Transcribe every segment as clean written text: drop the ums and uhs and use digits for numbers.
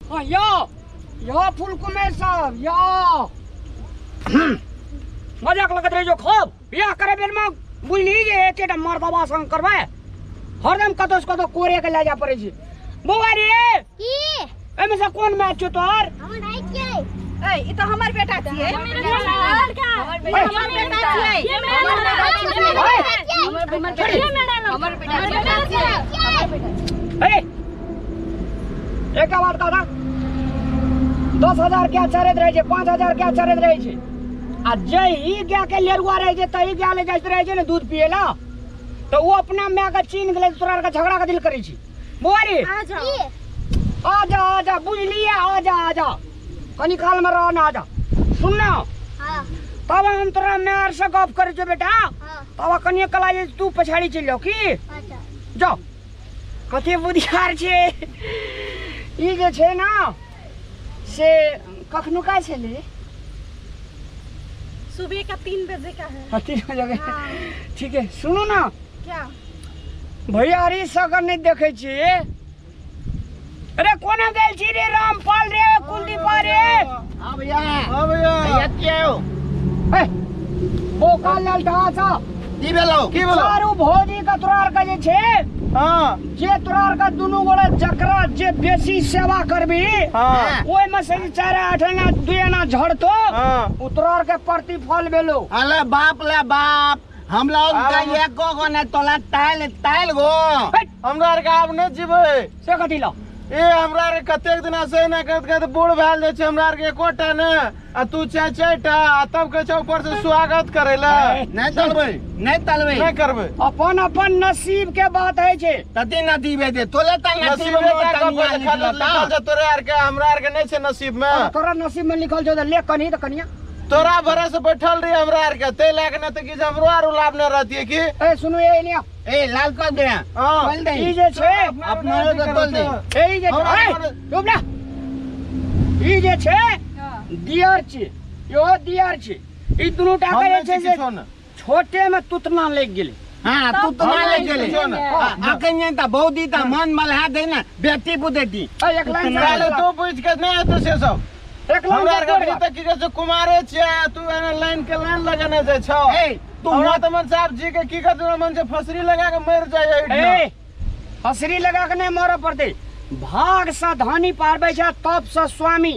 यो यो फुलकुमे साहब यो मजाक लगत रहे जो खूब बियाह करे बेर में बुझली जे एकेटा मर्दबा संग करबै हरदम कतौ से कतौ कोरे के लए जाय पड़ै छै। बौआ रे की एमे से कोन मैच छौ तोहर? हमर भाई छियै। ए ई त हमर बेटा छियै। हमर बेटा छियै। हमर बेटा छियै। ए एक बात कहता 10,000 के चरैत रहै छै 5,000 के चरैत रहै छै आ जे ई गाय के लेरुआ रहै छै तही गाय ले जाइत रहै छै ने दूध पिए ला तो वो अपना my के चीन गेलै तोरा के झगड़ा के दिल करै छै। बौआ रे आ जाओ आजा आजा बुझलियै आजा आजा कनी काल में रह ना आजा सुन ना। हां तब हम तोरा my से गप करै छियौ बेटा। हां तब कनिए कला जे तू पछाड़ी चलि जाओ की। अच्छा जाओ कते बुधियार छै ई जे छै ना से कखनुका छलै? सुबह का 3 बजे का है। हाँ, 3 बजे के। ठीक है सुनू ना। क्या भैयारी सगन नहीं देखे छी। अरे कोना गेल छी रे रामपाल रे कुलदीप रे? हां भैया हां भैया भैया के आयो? ए बोका लाल ढासा की भेलो की भेलो? चारू भौजी का तोरार का जे छे। हां जे तोरार का दुनू गोड़ा जकरा जे बेसी सेवा करबी। हां ओय में से 4 8 आना 2 आना झड़तो। हां उ तोरार के प्रतिफल भेलो। अरे बाप ले बाप हम लोग का एको गो ने तोला ताल ताल गो। हमरा आर के आब नै जीबै। से कथी ला? ए हमरा आर कतेक दिना से ना करत करत बूढ़ भेल जाइ छै हमरा आर के एकोटा ने आ तू 4 4 टा आ तब कहै छै ऊपर से स्वागत करै ला। नै तलबै नै तलबै नै करबै। अपन अपन नसीब के बात है छै। तती नसीब है तोले त नसीब में लिखल छै तोरे आर के हमरा आर के नै छै नसीब में। तोरा नसीब में लिखल छौ त ले कनी त कनिया तोरा भरोसे बैठल रही हमरा आर के ते लाग न त कि हमरो आर लाभ न रहतिए की। ए सुनु ए लिया ए लाल कर दे। हां तोल दे ई जे छै अपना के तोल दे। ए जे छै चुप ना ई जे छै दियर छी यो दियर छी ई दुनू टा के जे छै से छोटे में तुतना लागि गेलै। हां तुतना लागि गेलै अखन त भौजी त मन मलहा दे ना बेटी बुदेती। ए एक लाइन साले तू बुझ के नै हेतौ से सब। एक लाइन हमरा आर के त की कहै छै कुमारे छियै तू एना लाइन के लाइन लगेने जाइ छौ। ए तू हमरा त मन साहब जी के की करतौ मन से फसरी लगा के मर जाइ। ए फसरी लगा के नै मरऽ पड़तै। भाग से धानी पारबै छै तप से स्वामी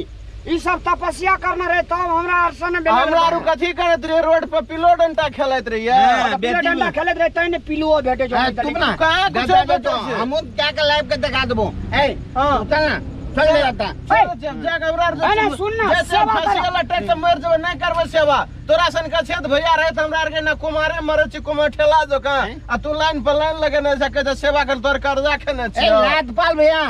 ई सब तपस्या करना रहे तब हमरा आर से ने भेलै। हमरा आर कथी करैत रहियै रोड पर पिलो डंडा खेलैत रहियै। पिलो डंडा खेलैत रहियै तै ने पिलुओ भेटै छै। तू ना कहाँ कुछो भेटै छै? हमहूँ क्या के लाइव के देखा देबो। ए चल ना चल जाता जा के हमरा अरे सुन ना सेवा फांसी वाला टैक्स मर जेबै नै करबै सेवा तोरा सन के छेद भैया रहे त हमरा आर के ना कुमारे मरे छी कुमार ठेला जकाँ आ तू लाइन पर लाइन लगेने छै कहै छै सेवा कर तोर कर्जा खेने ए छियौ। लादपाल भैया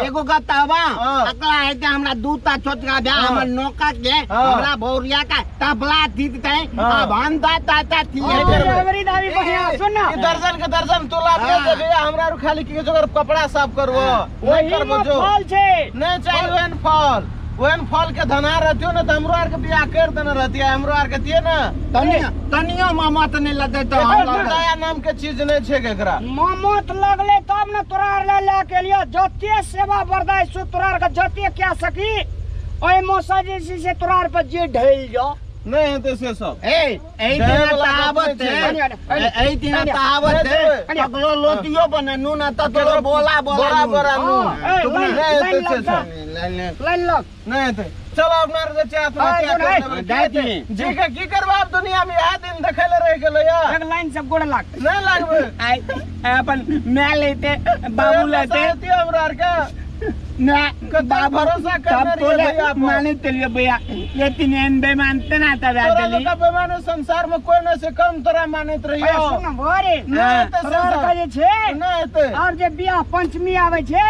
एगो गतावा अकला हेतै हमरा दूटा छोटका भैया हमर नौका के हमरा भौरिया का तबला जीततै आ भंता ताता थी। हमरी दादी बढ़िया सुन ना ई दर्जन के दर्जन तू लाभ दे दे भैया हमरा आर खाली की जोगर कपड़ा साफ करबो नै करबो जो फल छै नै चाही ओहन फल ओहन फल के धना रहतियो न त हमरो आर के बियाह कर देने रहतियै हमरो आर के दिए न तनियो तनियो मामा त नै लगतै त हमरा दया नाम के चीज नै छै एकरा। मामत लगले तब न तोरा आर ले ले के लिए जते सेवा बर्दाश्त छौ तोरा आर के जते क्या सकी ओइ मोसा जे छै से तोरा आर पर जे ढैल जो नै हेतै से सब। ए एही दिना कहावत है एही दिना कहावत है ककरो लोटियो बने नून त तोरो बोला बोला बोरा नून नै हेतै से सब लाइन लग नै हेतै। चलो अपना आर जे छै आत्महत्या कर लेबै जी के की करबै आब दुनिया में इएह दिन देखै ले रहि गेलै या एक लाइन सब गोड़ लाग नै लागबै। आई अपन my लेते बाबू लेते हमरा आर के ना बाबू भरोसा करने तोले माने तेलिए भैया ये तीन एन बेमानते ना तब तोरा लोग बेमाने संसार में कोई न से कम तोरा मानत रहियो। सुन न भोरे नै हेतै तोरा के जे छै नै हेतै और जे बियाह पंचमी आबै छै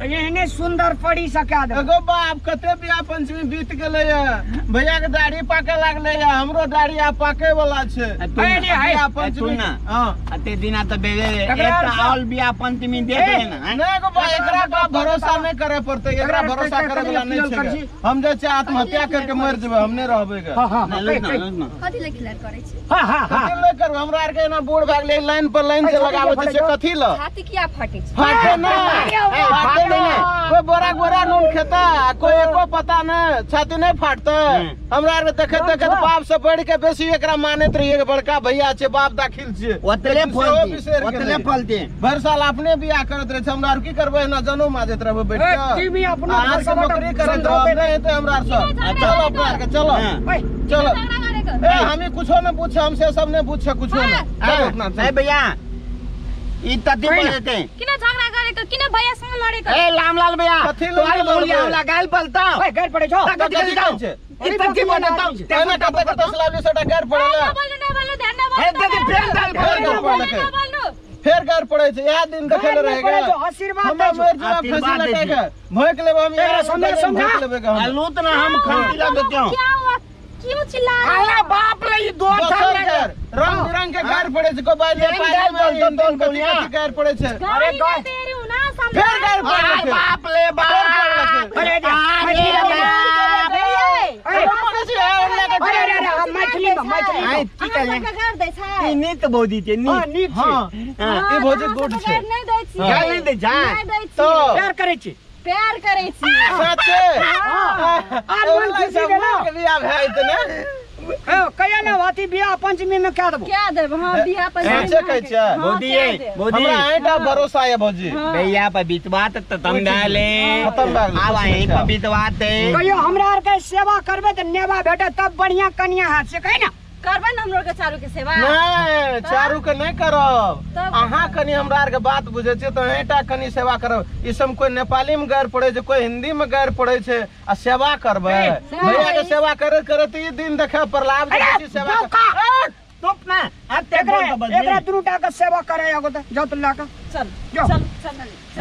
एहने सुंदर पड़ी सका दे। एगो बाप कते बियाह पंचमी बीत गेलै या भैया के दाढ़ी पाके लागलै या हमरो दाढ़ी आब पाके वाला छै। बियाह पंचमी हां अते दिना त बेरे एक ऑल बियाह पंचमी देख ले ना नै एगो एकरा बाप भरोसा नै कर करे पड़तै, एकरा भरोसा करे वाला नहीं छै। हम जे छै आत्महत्या करके मर जेबै, हम नहीं रहबै गे। हां हां कथि ले क्लियर करै छी? हां हां हां कथि ले करबै? हमरा आर के एना बूढ़ भए गेलै, लाइन पर लाइन जे लगाबै छै से कथि ल? छाती किया फाटै छै? फाटे ना, फाटे ना। कोई बोरा बोरा नून खेता, कोई एको पता नहीं, छाती नहीं फाटते। हमरा आर के देखैत देखैत बाप से बढ़ के बेसी एकरा मानैत रहिए, बड़का भैया छै, बाप दाखिल छै, ओतले फलते, ओतले फलते। भर साल अपने बियाह करैत रहे छै, हमरा आर की करबै? एना जनो माजैत रहबै बैठ के। टीवी अपना घर से नौकरी करैत रहब, नहीं हेतै हमरा आर से। चलो अपना आर के चलो चलो। ए हमी कुछो न पूछे, हमसे सब नहीं पूछे कुछो न। चलो अपना ए भैया ई तती बोलते किन झगडा गरेको, किन भैया सँग लडेको? ए रामलाल भैया तोहर बोलिया हमरा गाल पलता। ओए गाल पड़े छौ, कथि कहै छै? ई तती बोलता तेना कते कते सलावली सटा गाल पड़ले। बोल्नु न बोल्नु, ध्यान न बोल्नु। ए तती फेर गाल पड़ले, फेर गाल पड़े छै। इएह दिन देखल रहेगा, आशीर्वाद दै छै, आशीर्वाद दै छै। भोक लेब हम, एकरा समझ समझा लेबै हम। लूत ना हम खंती ला देते हो। क्या हुआ, क्यों चिल्ला रहे हो? अरे बाप रे, ई दो थाल रंग बिरंग के गार पड़े छै, कोई बात नहीं बोल बोलिया गार पड़े छै। अरे गाय दे रही हूं ना सामने, फेर गार पड़े छै। बाप रे बाप, अरे अरे अरे अरे मैथिली में, मैथिली में की कहले गार दै छै? ई नीत भौजी छै, नीत। हां नीत छै। हां ई भौजी गुड छै। नहीं दै छी, गाल नहीं दै छै, तो प्यार करै छी, प्यार करै छी सच्चे। हां आज मन खुशी गेलो के बियाह भए जेतै ने। ए कहिया ने अथी बियाह पंचमी में क्या देबो? क्या देब? हां बियाह पंचमी सच्चे कहै छै भौजी। भौजी हमरा एटा भरोसा है भौजी। भैया पर विश्वास त तम डाले खत्म भए गेलै। आब अहीं पर विश्वास है। कहियो हमरा आर के सेवा करबै त नेवा भेटे तब बढ़िया कनिया हाथ से कहि ना करबै न हमरो के चारू के सेवा? नहीं चारू के नहीं करब, अहाँ कनी हमरा आर के बात बुझै छियै तऽ एटा कनी सेवा करब। ई सब कोई नेपाली में गारि पड़ै छै, कोई हिंदी में गारि पड़ै छै, आ सेवा करबै भैया के सेवा करैत करैत ई दिन देखे पड़ल। आब जे सेवा तोप ना आते बोल त बदली एकरा दुनू टा के सेवा करे एगो त जाउ त लऽ के चल चल चल। ए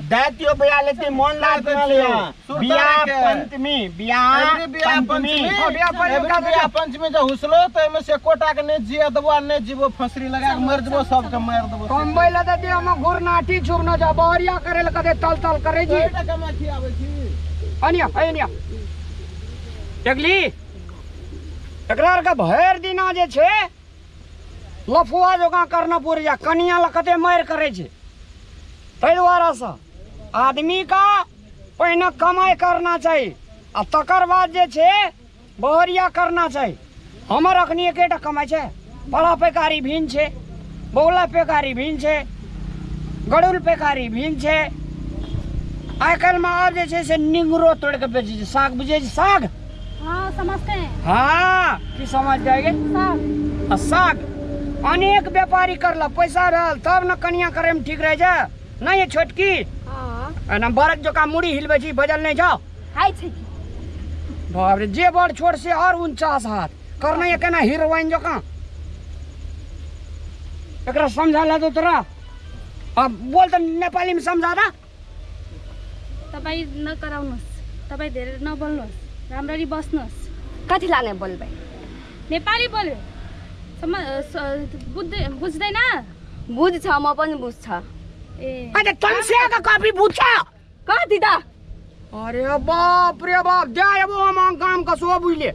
दातियो भैया लेते मोन लाल बना लिया। बियाह पंचमी, बियाह पंचमी, बियाह पंचमी जे हुसलो त एमे से एकोटा के नहीं जिया देबो आ नहीं जीबो, फसरी लगा के मर जेबो, सबके मार देबो। कमबै ल त दे हम घुरनाटी छुबनो जा बहरिया करे ल कदे तल तल करे जी। एटा कमा खियाबै छी। अनिया अनिया देखली एकरा आर के भरि दिना जे छै लफुआ जोका करना पड़ि जा, कनिया ल कते मारि करै छै। ताहि दुआरे से आदमी का पहिने कमाइ करना चाही आ तकर बाद जे छै बहरिया करना चाही। हमर अखनी एकेटा कमाइ छै, बड़ा पेकारी भिन्न छै, बौला पेकारी भिन्न छै, गड़ुल पेकारी भिन्न छै। आइ काल्हिमे आब जे छै से निंगरो तोड़ि कऽ बेचै छै साग, बुझै छै साग? हाँ समझते हैं। हाँ की समझ जाएंगे? साग। आ साग अनेक व्यापारी करला, पैसा रहल तब न कनिया करे में ठीक रह जाए। नहीं ये छोटकी हाँ ना बरद जोका मुड़ी हिलबै छी, बजल नहीं जाओ हाय छै की। बाप रे जे बड़ छोट से और 49 हाथ करना ये केना हीरोइन जोका। एकरा समझा ला दो तोरा, अब बोल त नेपाली में समझा दा। तपाई नकराउनुहोस्, तपाई धेरै नबोल्नुहोस्, राम्ररी बस्नुहोस्। कथि लाने बोल्बै? नेपाली बोल्यो बुझ्दैन? बुझ्छ, म पनि बुझ्छ। ए अरे तमसिया का कॉपी बुझ्छ कथि त? अरे बाप रे बाप, जाय अब हम गाम का सो बुझले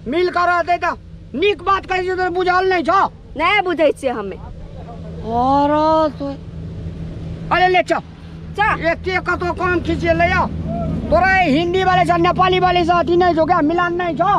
मिल कर रहते त नीक बात कहै छै त बुझल नहीं छ। नहीं बुझै छियै हमे। अरे तो अरे ले चल चल, एते कतो काम खींचे ले आओ तोरा। हिंदी वाले से नेपाली वाले से अथी नहीं जो क्या मिलान नहीं छो।